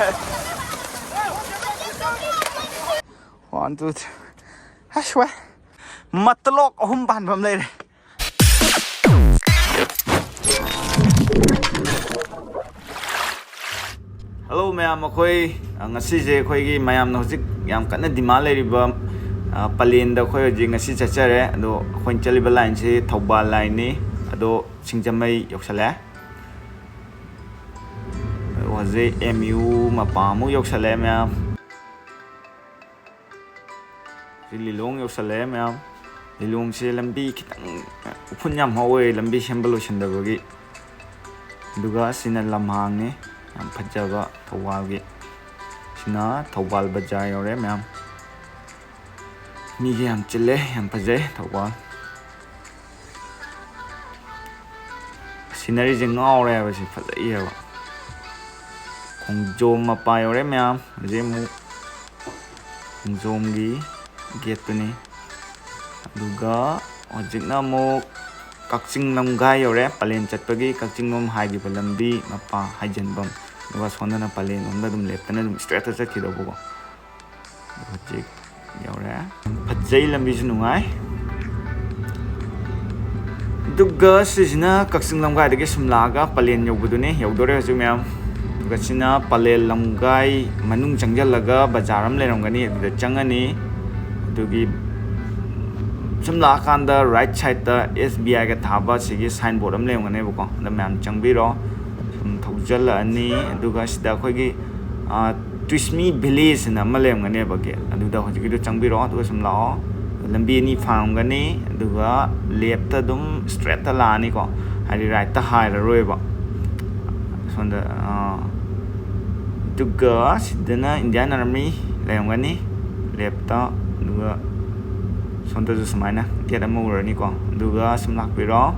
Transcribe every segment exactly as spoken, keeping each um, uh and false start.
One, two, three. ꯑꯁ, ꯋꯥꯏ꯫ ꯃꯇꯂꯣꯛ ꯑꯍꯨꯝ ꯄꯥꯟꯕ ꯑꯃ ꯂꯩꯔꯦ꯫ ꯍꯜꯂꯣ ꯃꯌꯥꯝ, ꯑꯩꯈꯣꯏ, ꯑ, ꯉꯁꯤꯁꯦ ꯑꯩꯈꯣꯏꯒꯤ ꯃꯌꯥꯝꯅ ꯍꯧꯖꯤꯛ ꯌꯥꯝ ꯀꯟꯅ demand ꯂꯩꯔꯤꯕ, ꯑ, ꯄꯂꯦꯟꯗ ꯑꯩꯈꯣꯏ ꯍꯧꯖꯤꯛ ꯉꯁꯤ ꯆꯠꯆꯔꯦ꯫ ꯑꯗꯣ ꯑꯩꯈꯣꯏꯅ ꯆꯠꯂꯤꯕ ꯂꯥꯏꯟꯁꯤ ꯊꯧꯕꯥꯜ ꯂꯥꯏꯟꯅꯤ꯫ ꯑꯗꯣ ꯁꯤꯡꯖꯃꯩ ꯌꯧꯁꯜꯂꯛꯑꯦ꯫ ꯑꯗꯣ ꯍꯧꯖꯤꯛ ꯑꯦꯝ ꯌꯨ ꯃꯄꯥ ꯑꯃꯨꯛ ꯌꯧꯁꯜꯂꯛꯑꯦ ꯃꯌꯥꯝ꯫ ꯁꯤ ꯂꯤꯂꯣꯡ ꯌꯧꯁꯜꯂꯛꯑꯦ ꯃꯌꯥꯝ꯫ ꯂꯤꯂꯣꯡꯁꯦ ꯂꯝꯕꯤ ꯈꯤꯇꯪ ꯎꯐꯨꯟ ꯌꯥꯝ ꯍꯧꯋꯦ, ꯂꯝꯕꯤ ꯁꯦꯝꯕ ꯂꯣꯏꯁꯤꯟꯗꯕꯒꯤ꯫ ꯑꯗꯨꯒ ꯁꯤꯅ ꯂꯝꯍꯥꯡꯅꯤ, ꯌꯥꯝ ꯐꯖꯕ ꯊꯧꯕꯥꯜꯒꯤ꯫ ꯁꯤꯅ ꯊꯧꯕꯥꯜ ꯕꯖꯥꯔ ꯌꯧꯔꯦ ꯃꯌꯥꯝ꯫ ꯃꯤꯒ ꯌꯥꯝ ꯆꯤꯜꯂꯦ, ꯌꯥꯝ ꯐꯖꯩ ꯊꯧꯕꯥꯜ꯫ ꯁꯤꯅꯔꯤꯁꯦ ꯉꯥꯎꯔꯦ ꯍꯥꯏꯕ, ꯁꯤ ꯐꯖꯩ ꯍꯥꯏꯕ꯫ ꯈꯣꯡꯖꯣꯝ ꯃꯄꯥ ꯌꯧꯔꯦ ꯃꯌꯥꯝ꯫ ꯍꯧꯖꯤꯛ ꯑꯃꯨꯛ ꯈꯣꯡꯖꯣꯝꯒꯤ ꯒꯦꯠꯇꯨꯅꯤ꯫ ꯑꯗꯨꯒ ꯍꯧꯖꯤꯛꯅ ꯑꯃꯨꯛ ꯀꯛꯆꯤꯡ ꯂꯝꯒꯥꯏ ꯌꯧꯔꯦ꯫ ꯄꯂꯦꯟ ꯆꯠꯄꯒꯤ ꯀꯛꯆꯤꯡ ꯂꯣꯝ ꯍꯥꯏꯈꯤꯕ ꯂꯝꯕꯤ ꯃꯄꯥ ꯍꯥꯏꯖꯤꯟꯐꯝ꯫ ꯑꯗꯨꯒ ꯁꯣꯝꯗꯅ ꯄꯂꯦꯟ ꯂꯣꯝꯗ ꯑꯗꯨꯝ ꯂꯦꯞꯇꯅ ꯑꯗꯨꯝ ꯏꯁꯇ꯭ꯔꯦꯠꯇ ꯆꯠꯈꯤꯗꯧꯕꯀꯣ꯫ ꯍꯧꯖꯤꯛ ꯌꯧꯔꯦ꯫ ꯐꯖꯩ, ꯂꯝꯕꯤꯁꯨ ꯅꯨꯡꯉꯥꯏ꯫ ꯑꯗꯨꯒ ꯁꯤꯁꯤꯅ ꯀꯛꯆꯤꯡ ꯂꯝꯒꯥꯏꯗꯒꯤ ꯁꯨꯝ ꯂꯥꯛꯑꯒ ꯄꯂꯦꯟ ꯌꯧꯕꯗꯨꯅꯤ, ꯌꯧꯗꯣꯔꯦ ꯍꯧꯖꯤꯛ ꯃꯌꯥꯝ꯫ ꯑꯗꯨꯒ ꯁꯤꯅ ꯄꯂꯦꯟ ꯂꯝꯒꯥꯏ ꯃꯅꯨꯡ ꯆꯪꯁꯤꯜꯂꯒ ꯕꯖꯥꯔ ꯑꯃ ꯂꯩꯔꯝꯒꯅꯤ, ꯑꯗꯨꯗ ꯆꯪꯉꯅꯤ꯫ ꯑꯗꯨꯒꯤ ꯁꯨꯝ ꯂꯥꯛꯑꯀꯥꯟꯗ right sideꯇ S B Iꯒ ꯊꯥꯕ ꯁꯤꯒꯤ signboard ꯑꯃ ꯂꯩꯔꯝꯒꯅꯦꯕꯀꯣ, ꯑꯗ ꯃꯌꯥꯝ ꯆꯪꯕꯤꯔꯣ꯫ ꯁꯨꯝ ꯊꯧꯖꯤꯜꯂꯛꯑꯅꯤ, ꯑꯗꯨꯒ ꯁꯤꯗ ꯑꯩꯈꯣꯏꯒꯤ, ꯑ, Twist Me Village ꯍꯥꯏꯅ ꯑꯃ ꯂꯩꯔꯝꯒꯅꯦꯕ gate, ꯑꯗꯨꯗ ꯍꯧꯖꯤꯛꯀꯤꯗꯣ ꯆꯪꯕꯤꯔꯣ꯫ ꯑꯗꯨꯒ ꯁꯨꯝ ꯂꯥꯛꯑꯣ, ꯂꯝꯕꯤ ꯑꯅꯤ ꯐꯥꯡꯉꯝꯒꯅꯤ, ꯑꯗꯨꯒ leftꯇ ꯑꯗꯨꯝ straightꯇ ꯂꯥꯛꯑꯅꯤꯀꯣ, ꯍꯥꯏꯗꯤ rightꯇ ꯍꯥꯏꯔꯔꯣꯏꯕ꯫ ꯁꯣꯝꯗ, ꯑ, ꯑꯗꯨꯒ ꯁꯤꯗꯅ Indian Army ꯂꯩꯔꯝꯒꯅꯤ leftꯇ, ꯑꯗꯨꯒ ꯁꯣꯝꯗꯁꯨ ꯁꯨꯃꯥꯏꯅ gate ꯑꯃ ꯎꯔꯅꯤꯀꯣ, ꯑꯗꯨꯒ ꯁꯨꯝ ꯂꯥꯛꯄꯤꯔꯣ꯫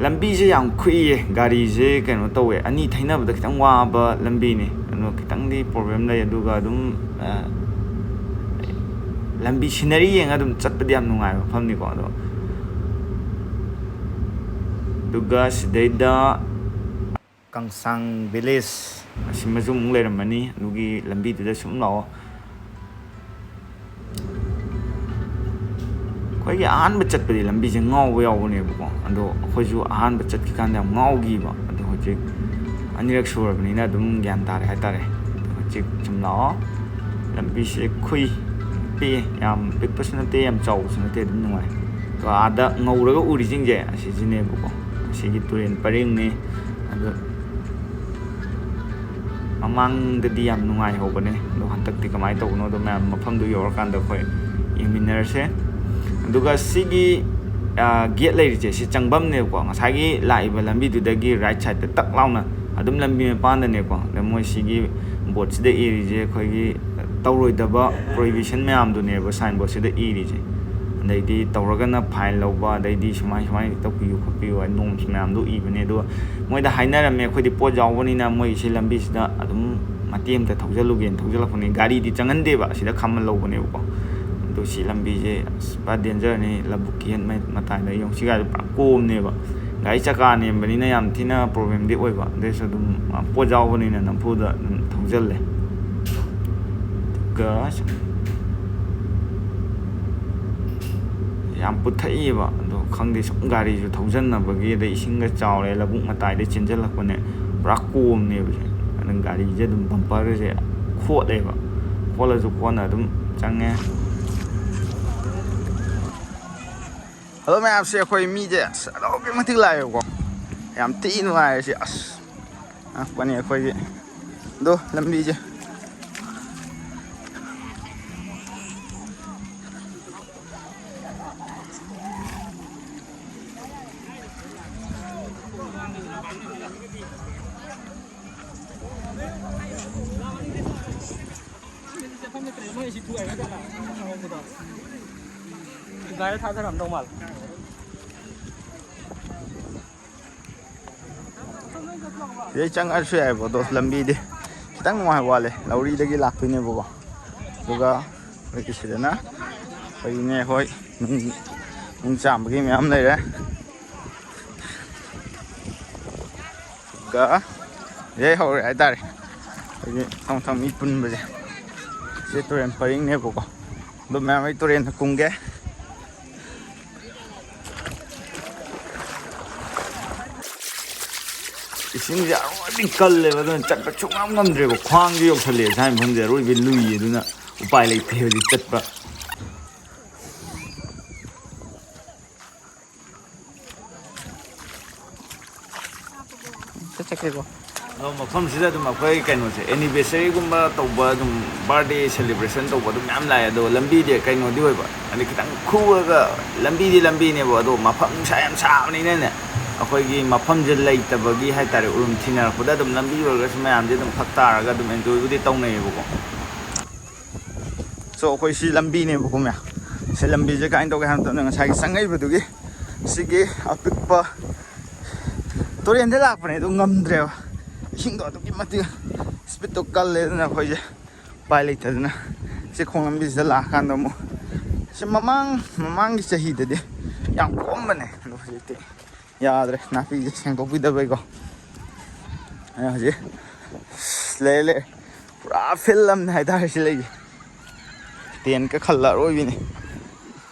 ꯂꯝꯕꯤꯁꯦ ꯌꯥꯝ ꯈꯨꯏꯌꯦ, ꯒꯥꯔꯤꯁꯦ ꯀꯩꯅꯣ ꯇꯧꯋꯦ, ꯑꯅꯤ ꯊꯩꯅꯕꯗ ꯈꯤꯇꯪ ꯋꯥꯕ ꯂꯝꯕꯤꯅꯤ꯫ ꯑꯗꯣ ꯈꯤꯇꯪꯗꯤ problem ꯂꯩ, ꯑꯗꯨꯒ ꯑꯗꯨꯝ, ꯑ, ꯂꯝꯕꯤ scenery ꯌꯦꯡꯉ ꯑꯗꯨꯝ ꯆꯠꯄꯗꯤ ꯌꯥꯝ ꯅꯨꯡꯉꯥꯏꯕ ꯃꯐꯝꯅꯤꯀꯣ꯫ ꯑꯗꯣ ꯑꯗꯨꯒ ꯁꯤꯗꯩꯗ ꯀꯪꯁꯥꯡ ꯚꯤꯂꯦꯖ ꯑꯁꯤꯃꯁꯨ ꯑꯃꯨꯛ ꯂꯩꯔꯝꯃꯅꯤ꯫ ꯑꯗꯨꯒꯤ ꯂꯝꯕꯤꯗꯨꯗ ꯁꯨꯝ ꯂꯥꯛꯑꯣ꯫ ꯑꯩꯈꯣꯏꯒꯤ ꯑꯍꯥꯟꯕ ꯆꯠꯄꯗꯤ ꯂꯝꯕꯤꯁꯦ ꯉꯥꯎꯕ ꯌꯥꯎꯕꯅꯦꯕꯀꯣ꯫ ꯑꯗꯣ ꯑꯩꯈꯣꯏꯁꯨ ꯑꯍꯥꯟꯕ ꯆꯠꯈꯤꯀꯥꯟꯗ ꯌꯥꯝ ꯉꯥꯎꯈꯤꯕ꯫ ꯑꯗꯣ ꯍꯧꯖꯤꯛ ꯑꯅꯤꯔꯛ ꯁꯨꯔꯕꯅꯤꯅ ꯑꯗꯨꯝ ꯒ꯭ꯌꯥꯟ ꯇꯥꯔꯦ ꯍꯥꯏꯇꯥꯔꯦ꯫ ꯑꯗꯣ ꯍꯧꯖꯤꯛ ꯁꯨꯝ ꯂꯥꯛꯑꯣ꯫ ꯂꯝꯕꯤꯁꯦ ꯈꯨꯏ ꯄꯤꯛꯑꯦ, ꯌꯥꯝ ꯄꯤꯛꯄꯁꯨ ꯅꯠꯇꯦ, ꯌꯥꯝ ꯆꯥꯎꯕꯁꯨ ꯅꯠꯇꯦ, ꯑꯗꯨꯝ ꯅꯨꯡꯉꯥꯏ꯫ ꯑꯗꯣ ꯑꯥꯗ ꯉꯧꯔꯒ ꯎꯔꯤꯁꯤꯡꯁꯦ ꯑꯁꯤꯁꯤꯅꯦꯕꯀꯣ, ꯑꯁꯤꯒꯤ ꯇꯨꯔꯦꯟ ꯄꯔꯤꯡꯅꯤ꯫ ꯑꯗꯣ ꯃꯃꯥꯡꯗꯗꯤ ꯌꯥꯝ ꯅꯨꯡꯉꯥꯏꯍꯧꯕꯅꯦ, ꯑꯗꯣ ꯍꯟꯗꯛꯇꯤ ꯀꯃꯥꯏꯅ ꯇꯧꯕꯅꯣꯗꯣ ꯃꯌꯥꯝ ꯃꯐꯝꯗꯨ ꯌꯧꯔꯀꯥꯟꯗ ꯑꯩꯈꯣꯏ ꯌꯦꯡꯃꯤꯟꯅꯔꯁꯦ꯫ ꯑꯗꯨꯒ ꯁꯤꯒꯤ, ꯑ, ꯒꯦꯠ ꯂꯩꯔꯤꯁꯦ, ꯁꯤ ꯆꯪꯐꯝꯅꯦꯕꯀꯣ꯫ ꯉꯁꯥꯏꯒꯤ ꯂꯥꯛꯏꯕ ꯂꯝꯕꯤꯗꯨꯗꯒꯤ ꯔꯥꯏꯠ ꯁꯥꯏꯗꯠꯇ ꯇꯛ ꯂꯥꯎꯅ ꯑꯗꯨꯝ ꯂꯝꯕꯤ ꯃꯄꯥꯟꯗꯅꯦꯀꯣ꯫ ꯑꯗ ꯃꯣꯏ ꯁꯤꯒꯤ ꯕꯣꯔꯗꯁꯤꯗ ꯏꯔꯤꯁꯦ ꯑꯩꯈꯣꯏꯒꯤ ꯇꯧꯔꯣꯏꯗꯕ ꯄ꯭ꯔꯣꯍꯤꯕꯤꯁꯟ ꯃꯌꯥꯝꯗꯨꯅꯦꯕ ꯁꯥꯏꯟ ꯕꯣꯔꯗꯁꯤꯗ ꯏꯔꯤꯁꯦ꯫ ꯑꯗꯩꯗꯤ ꯇꯧꯔꯒꯅ ꯐꯥꯏꯟ ꯂꯧꯕ, ꯑꯗꯩꯗꯤ ꯁꯨꯃꯥꯏ ꯁꯨꯃꯥꯏꯅ ꯇꯧꯕꯤꯌꯨ ꯈꯣꯠꯄꯤꯌꯨ ꯍꯥꯏꯅ ꯅꯣꯔꯝꯁ ꯃꯌꯥꯝꯗꯣ ꯏꯕꯅꯦ꯫ ꯑꯗꯨꯒ ꯃꯣꯏꯗ ꯍꯥꯏꯅꯔꯝꯃꯦ, ꯑꯩꯈꯣꯏꯗꯤ ꯄꯣꯠ ꯌꯥꯎꯕꯅꯤꯅ ꯃꯣꯏꯒꯤ ꯁꯤ ꯂꯝꯕꯤꯁꯤꯗ ꯑꯗꯨꯝ ꯃꯇꯦꯛ ꯑꯃꯇ ꯊꯧꯖꯜꯂꯨꯒꯦꯅ ꯊꯧꯖꯜꯂꯛꯄꯅꯦ꯫ ꯒꯥꯔꯤꯗꯤ ꯆꯪꯍꯟꯗꯦꯕ, ꯑꯁꯤꯗ ꯈꯥꯝꯍꯜꯍꯧꯕꯅꯦꯕꯀꯣ꯫ ꯑꯗꯣ ꯁꯤ ꯂꯝꯕꯤꯁꯦ ꯑꯁ ꯄꯨꯔꯥ ꯗꯦꯟꯖꯔꯅꯤ, ꯂꯧꯕꯨꯛꯀꯤ ꯍꯦꯛ ꯃ-, ꯃꯇꯥꯏꯗ ꯌꯦꯡꯉꯨ꯫ ꯁꯤ ꯒꯥꯔꯤꯗꯣ ꯄꯨꯔꯥ ꯀꯣꯝꯅꯦꯕ, ꯒꯥꯔꯤ ꯆꯀꯥ ꯅꯦꯝꯕꯅꯤꯅ ꯌꯥꯝ ꯊꯤꯅ ꯄ꯭ꯔꯣꯕ꯭ꯂꯦꯝꯗꯤ ꯑꯣꯏꯕ꯫ ꯑꯗꯨꯏꯁꯨ ꯑꯗꯨꯝ, ꯑ, ꯄꯣꯠ ꯌꯥꯎꯕꯅꯤꯅ ꯅꯝꯐꯨꯗ ꯑꯗꯨꯝ ꯊꯧꯖꯜꯂꯦ꯫ ꯑꯗꯨꯒ ꯁꯨꯝ ꯌꯥꯝ ꯄꯨꯊꯛꯏꯕ, ꯑꯗꯣ ꯈꯪꯗꯦ, ꯁꯨꯝ ꯒꯥꯔꯤꯁꯨ ꯊꯧꯖꯟꯅꯕꯒꯤ, ꯑꯗꯩ ꯏꯁꯤꯡꯒ ꯆꯥꯎꯔꯦ, ꯂꯧꯕꯨꯛ ꯃꯇꯥꯏꯗ ꯆꯦꯟꯁꯤꯜꯂꯛꯄꯅꯦ, ꯄꯨꯔꯥ ꯀꯣꯝꯅꯦꯕ ꯁꯦ꯫ ꯑꯗꯨꯝ ꯒꯥꯔꯤꯁꯦ ꯑꯗꯨꯝ ꯕꯝꯄꯔꯁꯦ ꯈꯣꯠꯂꯦꯕ, ꯈꯣꯠꯂꯁꯨ ꯈꯣꯠꯅ ꯑꯗꯨꯝ ꯆꯪꯉꯦ꯫ ꯍꯜꯂꯣ ꯃꯌꯥꯝꯁꯦ, ꯑꯩꯈꯣꯏ ꯃꯤꯁꯦ ꯑꯁ ꯑꯗꯨꯛꯀꯤ ꯃꯇꯤꯛ ꯂꯥꯛꯑꯦꯕꯀꯣ, ꯌꯥꯝ ꯊꯤ ꯅꯨꯡꯉꯥꯏꯔꯦ ꯁꯤ꯫ ꯑꯁ ꯑꯉꯛꯄꯅꯤ ꯑꯩꯈꯣꯏꯒꯤ ꯑꯗꯣ ꯂꯝꯕꯤꯁꯦ꯫ ꯒꯥꯔꯤ ꯊꯥꯗꯔꯝꯗꯧ ꯃꯥꯜꯂꯦ꯫ ꯁꯤꯗꯩ ꯆꯪꯉꯛꯑꯁꯨ ꯌꯥꯏꯕ, ꯑꯗꯣ ꯂꯝꯕꯤꯗꯤ ꯈꯤꯇꯪ ꯅꯨꯡꯉꯥꯏꯕ ꯋꯥꯠꯂꯦ꯫ ꯂꯧꯔꯤꯗꯒꯤ ꯂꯥꯛꯇꯣꯏꯅꯦꯕꯀꯣ꯫ ꯑꯗꯨꯒ ꯑꯩꯈꯣꯏꯒꯤ ꯁꯤꯗꯅ ꯑꯩꯈꯣꯏꯒꯤ ꯏꯅꯦ ꯍꯣꯏ ꯅꯨꯡ, ꯅꯨꯡ ꯆꯥꯝꯕꯒꯤ ꯃꯌꯥꯝ ꯂꯩꯔꯦ꯫ ꯀ ꯌꯩ ꯍꯧꯔꯦ ꯍꯥꯏꯇꯥꯔꯦ꯫ ꯑꯩꯈꯣꯏꯒꯤ ꯃꯊꯪ ꯃꯊꯪ ꯃꯤ ꯄꯨꯟꯕꯁꯦ꯫ ꯁꯤ ꯇꯨꯔꯦꯟ ꯄꯔꯤꯡꯅꯦꯕꯀꯣ꯫ ꯑꯗꯣ ꯃꯌꯥꯝ ꯑꯩ ꯇꯨꯔꯦꯟꯗ ꯀꯨꯝꯒꯦ꯫ ꯏꯁꯤꯡꯁꯦ ꯑꯔꯣꯏꯕꯤ ꯀꯜꯂꯦꯕ, ꯑꯗꯨꯅ ꯆꯠꯄ ꯁꯨꯡꯉꯝ ꯉꯝꯗ꯭ꯔꯦꯕ꯫ ꯈ꯭ꯋꯥꯡꯁꯦ ꯌꯧꯁꯜꯂꯛꯑꯦ ꯁ꯭ꯋꯥꯏ ꯃꯐꯝꯁꯦ, ꯑꯔꯣꯏꯕꯤ ꯂꯨꯏꯌꯦ꯫ ꯑꯗꯨꯅ ꯎꯄꯥꯏ ꯂꯩꯇꯦ ꯍꯧꯖꯤꯛ ꯆꯠꯄ꯫ ꯆꯠꯈ꯭ꯔꯦꯀꯣ꯫ ꯑꯗꯣ ꯃꯐꯝꯁꯤꯗ ꯑꯗꯨꯝ ꯑꯩꯈꯣꯏ ꯀꯩꯅꯣꯁꯦ, ꯑꯦꯅꯤꯚꯔꯁꯔꯤꯒꯨꯝꯕ ꯇꯧꯕ, ꯑꯗꯨꯝ ꯕꯥꯔꯗꯦ ꯁꯦꯂꯦꯕ꯭ꯔꯦꯁꯟ ꯇꯧꯕ ꯑꯗꯨꯝ ꯃꯌꯥꯝ ꯂꯥꯛꯑꯦ꯫ ꯑꯗꯣ ꯂꯝꯕꯤꯗꯤ ꯀꯩꯅꯣꯗꯤ ꯑꯣꯏꯕ, ꯍꯥꯏꯗꯤ ꯈꯤꯇꯪ ꯈꯨꯔꯒ ꯂꯝꯕꯤꯗꯤ ꯂꯝꯕꯤꯅꯦꯕ, ꯑꯗꯣ ꯃꯐꯝ ꯅꯨꯡꯁꯥ ꯌꯥꯝ ꯁꯥꯕꯅꯤꯅꯅꯦ, ꯑꯩꯈꯣꯏꯒꯤ ꯃꯐꯝꯁꯦ ꯂꯩꯇꯕꯒꯤ ꯍꯥꯏꯇꯥꯔꯦ, ꯎꯔꯨꯝ ꯊꯤꯅꯔꯛꯄꯗ ꯑꯗꯨꯝ ꯂꯝꯕꯤ ꯑꯣꯏꯔꯒꯁꯨ ꯃꯌꯥꯝꯁꯦ ꯑꯗꯨꯝ ꯐꯛ ꯇꯥꯔꯒ ꯑꯗꯨꯝ ꯑꯦꯟꯖꯣꯏꯕꯨꯗꯤ ꯇꯧꯅꯩꯌꯦꯕꯀꯣ꯫ ꯁꯣ ꯑꯩꯈꯣꯏ ꯁꯤ ꯂꯝꯕꯤꯅꯦꯕꯀꯣ ꯃꯌꯥꯝ꯫ ꯁꯤ ꯂꯝꯕꯤꯁꯦ ꯀꯃꯥꯏꯅ ꯇꯧꯒꯦ ꯍꯥꯏꯕ ꯃꯇꯝꯗ, ꯉꯁꯥꯏꯒꯤ ꯆꯪꯉꯛꯏꯕꯗꯨꯒꯤ ꯁꯤꯒꯤ ꯑꯄꯤꯛꯄ ꯇꯨꯔꯦꯟꯗ ꯂꯥꯛꯄꯅꯦ, ꯑꯗꯨ ꯉꯝꯗ꯭ꯔꯦꯕ꯫ ꯏꯁꯤꯡꯗꯣ ꯑꯗꯨꯛꯀꯤ ꯃꯇꯤꯛ ꯏꯁꯄꯤꯠꯇꯣ ꯀꯜꯂꯦ꯫ ꯑꯗꯨꯅ ꯑꯩꯈꯣꯏꯁꯦ ꯎꯄꯥꯏ ꯂꯩꯇꯗꯅ ꯁꯤ ꯈꯣꯡ ꯂꯝꯕꯤꯁꯤꯗ ꯂꯥꯛꯑꯀꯥꯟꯗ ꯑꯃꯨꯛ, ꯁꯤ ꯃꯃꯥꯡ ꯃꯃꯥꯡꯒꯤ ꯆꯍꯤꯗꯗꯤ ꯌꯥꯝ ꯀꯣꯝꯕꯅꯦ, ꯑꯗꯣ ꯍꯧꯖꯤꯛꯇꯤ ꯌꯥꯗ꯭ꯔꯦ, ꯅꯥꯄꯤꯁꯦ ꯁꯦꯡꯗꯣꯛꯄꯤꯗꯕꯩꯀꯣ꯫ ꯑꯩ ꯍꯧꯖꯤꯛ ꯂꯩꯔꯦ, ꯂꯩꯔꯦ꯫ ꯄꯨꯔꯥ ꯐꯤꯜ ꯑꯃꯅꯦ ꯍꯥꯏꯇꯥꯔꯦ ꯁꯤ ꯂꯩꯁꯦ꯫ ꯇꯦꯟꯠꯀ ꯈꯜꯂ ꯑꯔꯣꯏꯕꯤꯅꯤ꯫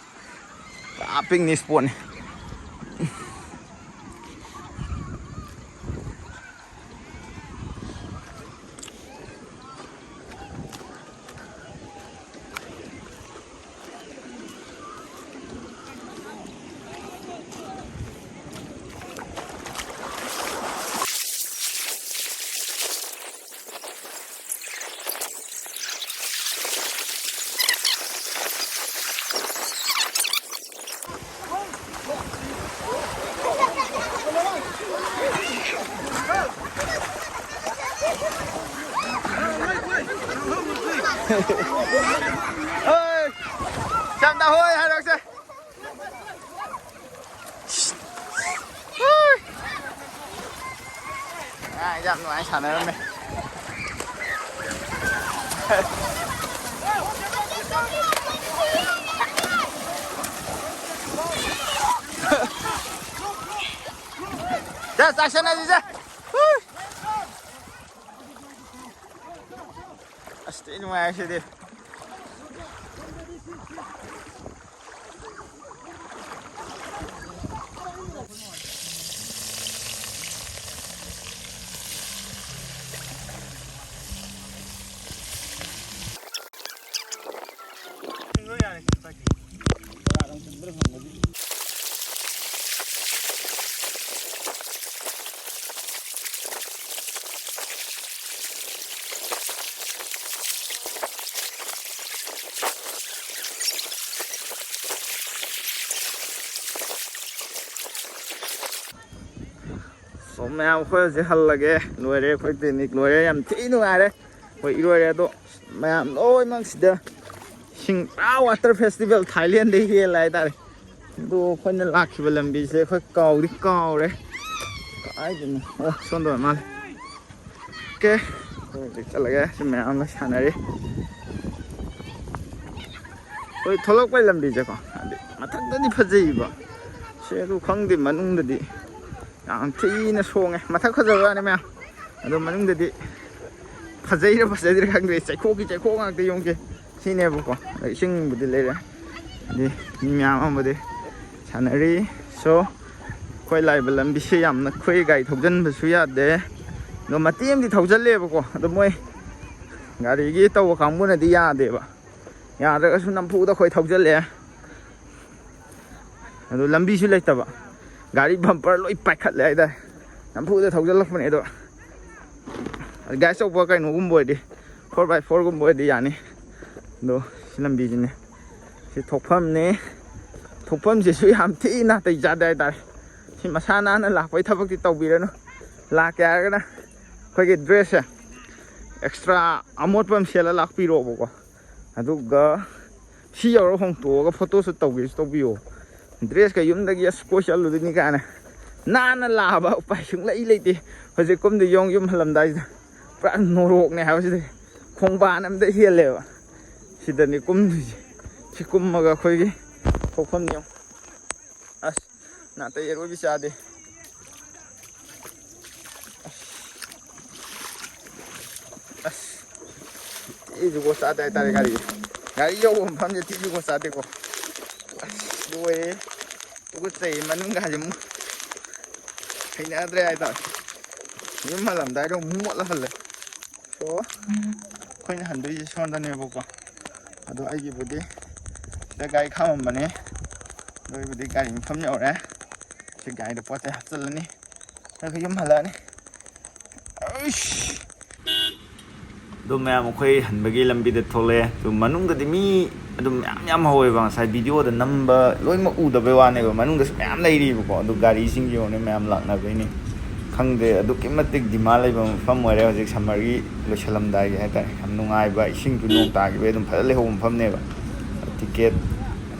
ꯄꯨꯔꯥ ꯄꯤꯛꯅꯤꯛ ꯏꯁꯄꯣꯠꯅꯤ꯫ ꯍꯣꯏ, ꯆꯝꯅ ꯍꯣꯏ ꯍꯥꯏꯔꯛꯁꯦ꯫ ꯑꯉꯥꯡ ꯌꯥꯝ ꯅꯨꯡꯉꯥꯏ ꯁꯥꯟꯅꯔꯝꯃꯦ꯫ ꯆꯥꯛ ꯆꯥꯁꯟꯅꯁꯤꯁꯦ꯫ ꯊꯤ ꯅꯨꯡꯉꯥꯏ ꯁꯤꯗꯤ꯫ So, ꯃꯌꯥꯝ, ꯑꯩꯈꯣꯏ ꯍꯧꯖꯤꯛ ꯍꯜꯂꯒꯦ꯫ ꯂꯣꯏꯔꯦ, ꯑꯩꯈꯣꯏ picnic ꯂꯣꯏꯔꯦ꯫ ꯌꯥꯝ ꯊꯤ ꯅꯨꯡꯉꯥꯏꯔꯦ꯫ ꯑꯩꯈꯣꯏ ꯏꯔꯣꯏꯔꯦ꯫ ꯑꯗꯣ ꯃꯌꯥꯝ ꯂꯣꯏꯅꯃꯛ ꯁꯤꯗ ꯏꯁꯤꯡ, ꯄꯨꯔꯥ water festival, ꯊꯥꯏꯂꯦꯟꯗ ꯍꯦꯜꯂꯦ ꯍꯥꯏꯇꯥꯔꯦ꯫ ꯑꯗꯣ ꯑꯩꯈꯣꯏꯅ ꯂꯥꯛꯈꯤꯕ ꯂꯝꯕꯤꯁꯦ ꯑꯩꯈꯣꯏ ꯀꯥꯎꯗꯤ ꯀꯥꯎꯔꯦ꯫ ꯀꯥꯏꯗꯅꯣ? ꯑꯣ, ꯁꯣꯝꯗ ꯑꯣꯏꯔ ꯃꯥꯜꯂꯦ꯫ ꯑꯣꯀꯦ, ꯑꯩꯈꯣꯏ ꯍꯧꯖꯤꯛ ꯆꯠꯂꯒꯦ꯫ ꯁꯤ ꯃꯌꯥꯝ ꯑꯃ ꯁꯥꯟꯅꯔꯤ꯫ ꯑꯩꯈꯣꯏ ꯊꯣꯛꯂꯛꯄꯩ ꯂꯝꯕꯤꯁꯦꯀꯣ, ꯍꯥꯏꯗꯤ ꯃꯊꯛꯇꯗꯤ ꯐꯖꯩꯕ, ꯁꯦ, ꯑꯗꯨ ꯈꯪꯗꯦ, ꯃꯅꯨꯡꯗꯗꯤ ꯌꯥꯝ ꯊꯤꯅ ꯁꯣꯡꯉꯦ꯫ ꯃꯊꯛ ꯐꯖꯕ ꯋꯥꯅꯤ ꯃꯌꯥꯝ, ꯑꯗꯣ ꯃꯅꯨꯡꯗꯗꯤ ꯐꯖꯩꯔꯥ ꯐꯖꯗ꯭ꯔꯤꯔꯥ ꯈꯪꯗ꯭ꯔꯦ꯫ ꯆꯩꯈꯣꯛꯀꯤ ꯆꯩꯈꯣꯛ ꯉꯥꯛꯇ꯫ ꯌꯦꯡꯉꯨꯁꯦ, ꯁꯤꯅꯦꯕꯀꯣ꯫ ꯑꯗ ꯏꯁꯤꯡꯕꯨꯗꯤ ꯂꯩꯔꯦ, ꯑꯗꯩ ꯃꯤ ꯃꯌꯥꯝ ꯑꯃꯕꯨꯗꯤ ꯁꯥꯟꯅꯔꯤ꯫ So, ꯑꯩꯈꯣꯏ ꯂꯥꯛꯏꯕ ꯂꯝꯕꯤꯁꯦ ꯌꯥꯝꯅ, ꯑꯩꯈꯣꯏ ꯒꯥꯔꯤ ꯊꯧꯖꯤꯟꯕꯁꯨ ꯌꯥꯗꯦ꯫ ꯑꯗꯣ ꯃꯇꯦꯛ ꯑꯃꯗꯤ ꯊꯧꯖꯤꯜꯂꯦꯕꯀꯣ, ꯑꯗꯣ ꯃꯣꯏ ꯒꯥꯔꯤꯒꯤ ꯇꯧꯕ ꯀꯥꯡꯕꯨꯅꯗꯤ ꯌꯥꯗꯦꯕ꯫ ꯌꯥꯗ꯭ꯔꯒꯁꯨ ꯅꯝꯐꯨꯗ ꯑꯩꯈꯣꯏ ꯊꯧꯖꯤꯜꯂꯛꯑꯦ꯫ ꯑꯗꯣ ꯂꯝꯕꯤꯁꯨ ꯂꯩꯇꯕ, ꯒꯥꯔꯤ bumper ꯂꯣꯏ ꯄꯥꯏꯈꯠꯂꯦ ꯍꯥꯏꯇꯥꯔꯦ꯫ ꯅꯝꯐꯨꯗ ꯊꯧꯖꯤꯜꯂꯛꯄꯅꯦ꯫ ꯑꯗꯣ ꯒꯥꯔꯤ ꯑꯆꯧꯕ ꯀꯩꯅꯣꯒꯨꯝꯕ ꯑꯣꯏꯔꯗꯤ, four by fourꯒꯨꯝꯕ ꯑꯣꯏꯔꯗꯤ ꯌꯥꯅꯤ꯫ ꯑꯗꯣ ꯁꯤ ꯂꯝꯕꯤꯁꯤꯅꯦ, ꯁꯤ ꯊꯣꯛꯐꯝꯅꯦ꯫ ꯊꯣꯛꯐꯝꯁꯤꯁꯨ ꯌꯥꯝ ꯊꯤ ꯅꯥꯇꯩ ꯆꯥꯗꯦ ꯍꯥꯏꯇꯥꯔꯦ꯫ ꯁꯤ ꯃꯁꯥ ꯅꯥꯟꯅ ꯂꯥꯛꯄꯩ ꯊꯕꯛꯇꯤ ꯇꯧꯕꯤꯔꯅꯨ꯫ ꯂꯥꯛꯀꯦ ꯍꯥꯏꯔꯒꯅ ꯑꯩꯈꯣꯏꯒꯤ dressꯁꯦ extra ꯑꯃꯣꯠꯄ ꯑꯃ ꯁꯦꯠꯂ ꯂꯥꯛꯄꯤꯔꯣꯕꯀꯣ꯫ ꯑꯗꯨꯒ ꯁꯤ ꯌꯧꯔ ꯍꯣꯡꯇꯣꯛꯑꯒ photo shoot ꯇꯧꯒꯦꯁꯨ ꯇꯧꯕꯤꯌꯣ꯫ Dressꯀ ꯌꯨꯝꯗꯒꯤ, "ꯑꯁ, ꯀꯣꯏ ꯆꯠꯂꯨꯗꯣꯏꯅꯤ" ꯀꯥꯏꯅ ꯅꯥꯟꯅ ꯂꯥꯛꯑꯕ ꯎꯄꯥꯏ ꯁꯨꯡꯂꯩ ꯂꯩꯇꯦ꯫ ꯍꯧꯖꯤꯛ ꯀꯨꯝꯗꯤ ꯌꯣꯡ ꯌꯨꯝ ꯍꯜꯂꯝꯗꯥꯏꯁꯤꯗ ꯄꯨꯔꯥ ꯅꯣꯔꯣꯛꯅꯦ ꯍꯥꯏꯕꯁꯤꯗꯤ, ꯈꯣꯡꯕꯥꯟ ꯑꯝꯗ ꯍꯦꯜꯂꯦꯕ꯫ ꯁꯤꯗꯅꯤ ꯀꯨꯝꯗꯣꯏꯁꯦ꯫ ꯁꯤ ꯀꯨꯝꯃꯒ ꯑꯩꯈꯣꯏꯒꯤ ꯊꯣꯛꯐꯝꯅꯤ ꯌꯦꯡꯉꯨ꯫ ꯑꯁ, ꯅꯥꯇꯩ ꯑꯔꯣꯏꯕꯤ ꯆꯥꯗꯦ꯫ ꯑꯁ, ꯑꯁ, ꯊꯤ ꯇꯤꯖꯨꯀꯣ ꯆꯥꯗꯦ ꯍꯥꯏꯇꯥꯔꯦ꯫ ꯒꯥꯔꯤ, ꯒꯥꯔꯤ ꯌꯧꯕ ꯃꯐꯝꯁꯦ ꯇꯤꯖꯨꯀꯣ ꯆꯥꯗꯦꯀꯣ꯫ ꯑꯁ, ꯂꯣꯏꯔꯦ꯫ ꯇꯨꯀꯠꯆꯩ꯫ ꯃꯅꯨꯡꯒꯁꯦ ꯑꯃꯨꯛ ꯍꯩꯅꯗ꯭ꯔꯦ ꯍꯥꯏꯇꯥꯔꯦ꯫ ꯌꯨꯝ ꯍꯜꯂꯝꯗꯥꯏꯗ ꯑꯃꯨꯛ ꯃꯣꯠꯂ ꯍꯜꯂꯦ꯫ ꯁꯣ, ꯑꯩꯈꯣꯏꯅ ꯍꯟꯗꯣꯏꯁꯦ ꯁꯣꯝꯗꯅꯦꯕꯀꯣ꯫ ꯑꯗꯣ ꯑꯩꯒꯤꯕꯨꯗꯤ ꯁꯤꯗ ꯒꯥꯔꯤ ꯈꯥꯝꯃꯝꯕꯅꯦ꯫ ꯑꯗꯣ ꯑꯩꯕꯨꯗꯤ ꯒꯥꯔꯤ ꯃꯐꯝ ꯌꯧꯔꯦ꯫ ꯁꯤ ꯒꯥꯔꯤꯗ ꯄꯣꯠ ꯆꯩ ꯍꯥꯞꯆꯤꯜꯂꯅꯤ꯫ ꯑꯗꯨꯒ ꯌꯨꯝ ꯍꯜꯂꯛꯑꯅꯤ꯫ ꯑꯩꯁ! ꯑꯗꯣ ꯃꯌꯥꯝ, ꯑꯩꯈꯣꯏ ꯍꯟꯕꯒꯤ ꯂꯝꯕꯤꯗ ꯊꯣꯛꯂꯛꯑꯦ꯫ ꯑꯗꯨ ꯃꯅꯨꯡꯗꯗꯤ ꯃꯤ ꯑꯗꯨꯝ ꯃꯌꯥꯝ ꯌꯥꯝ ꯍꯧꯋꯦꯕ꯫ ꯉꯁꯥꯏ ꯚꯤꯗꯤꯑꯣꯗ ꯅꯝꯕ ꯂꯣꯏꯅꯃꯛ ꯎꯗꯕꯩ ꯋꯥꯅꯦꯕ꯫ ꯃꯅꯨꯡꯗꯁꯨ ꯃꯌꯥꯝ ꯂꯩꯔꯤꯕꯀꯣ꯫ ꯑꯗꯨ ꯒꯥꯔꯤꯁꯤꯡ ꯌꯦꯡꯉꯨꯅꯦ, ꯃꯌꯥꯝ ꯂꯥꯛꯅꯕꯩꯅꯦ꯫ ꯈꯪꯗꯦ, ꯑꯗꯨꯛꯀꯤ ꯃꯇꯤꯛ ꯗꯤꯃꯥꯟ ꯂꯩꯕ ꯃꯐꯝ ꯑꯣꯏꯔꯦ ꯍꯧꯖꯤꯛ ꯁꯝꯃꯔꯒꯤ ꯂꯣꯏꯁꯤꯜꯂꯝꯗꯥꯏꯒꯤ ꯍꯥꯏꯇꯥꯔꯦ꯫ ꯌꯥꯝ ꯅꯨꯡꯉꯥꯏꯕ, ꯏꯁꯤꯡꯁꯨ ꯅꯣꯡ ꯇꯥꯈꯤꯕꯒꯤ ꯑꯗꯨꯝ ꯐꯖꯅ ꯂꯩꯍꯧꯕ ꯃꯐꯝꯅꯦꯕ꯫ ꯇꯤꯀꯦꯠ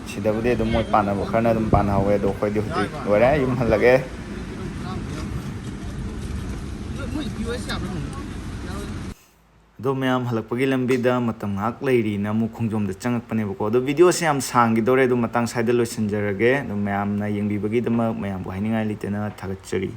ꯁꯤꯗꯕꯨꯗꯤ ꯑꯗꯨꯝ ꯃꯣꯏ ꯄꯥꯟꯅꯕ ꯈꯔꯅ ꯑꯗꯨꯝ ꯄꯥꯟꯅꯍꯧꯋꯦ꯫ ꯑꯗꯣ ꯑꯩꯈꯣꯏꯗꯤ ꯍꯧꯖꯤꯛ ꯂꯣꯏꯔꯦ, ꯌꯨꯝ ꯍꯜꯂꯒꯦ꯫ ꯑꯗꯣ ꯃꯌꯥꯝ, ꯍꯜꯂꯛꯄꯒꯤ ꯂꯝꯕꯤꯗ ꯃꯇꯝ ꯉꯥꯏꯍꯥꯛ ꯂꯩꯔꯤꯅ ꯑꯃꯨꯛ ꯈꯣꯡꯖꯣꯝꯗ ꯆꯪꯉꯛꯄꯅꯦꯕꯀꯣ꯫ ꯑꯗꯣ ꯚꯤꯗꯤꯑꯣꯁꯦ ꯌꯥꯝ ꯁꯥꯡꯈꯤꯗꯧꯔꯦ, ꯑꯗꯣ ꯃꯇꯥꯡ ꯁ꯭ꯋꯥꯏꯗ ꯂꯣꯏꯁꯤꯟꯖꯔꯒꯦ꯫ ꯑꯗꯣ ꯃꯌꯥꯝꯅ ꯌꯦꯡꯕꯤꯕꯒꯤꯗꯃꯛ ꯃꯌꯥꯝꯕꯨ ꯍꯥꯏꯅꯤꯡꯉꯥꯏ ꯂꯩꯇꯅ ꯊꯥꯒꯠꯆꯔꯤ꯫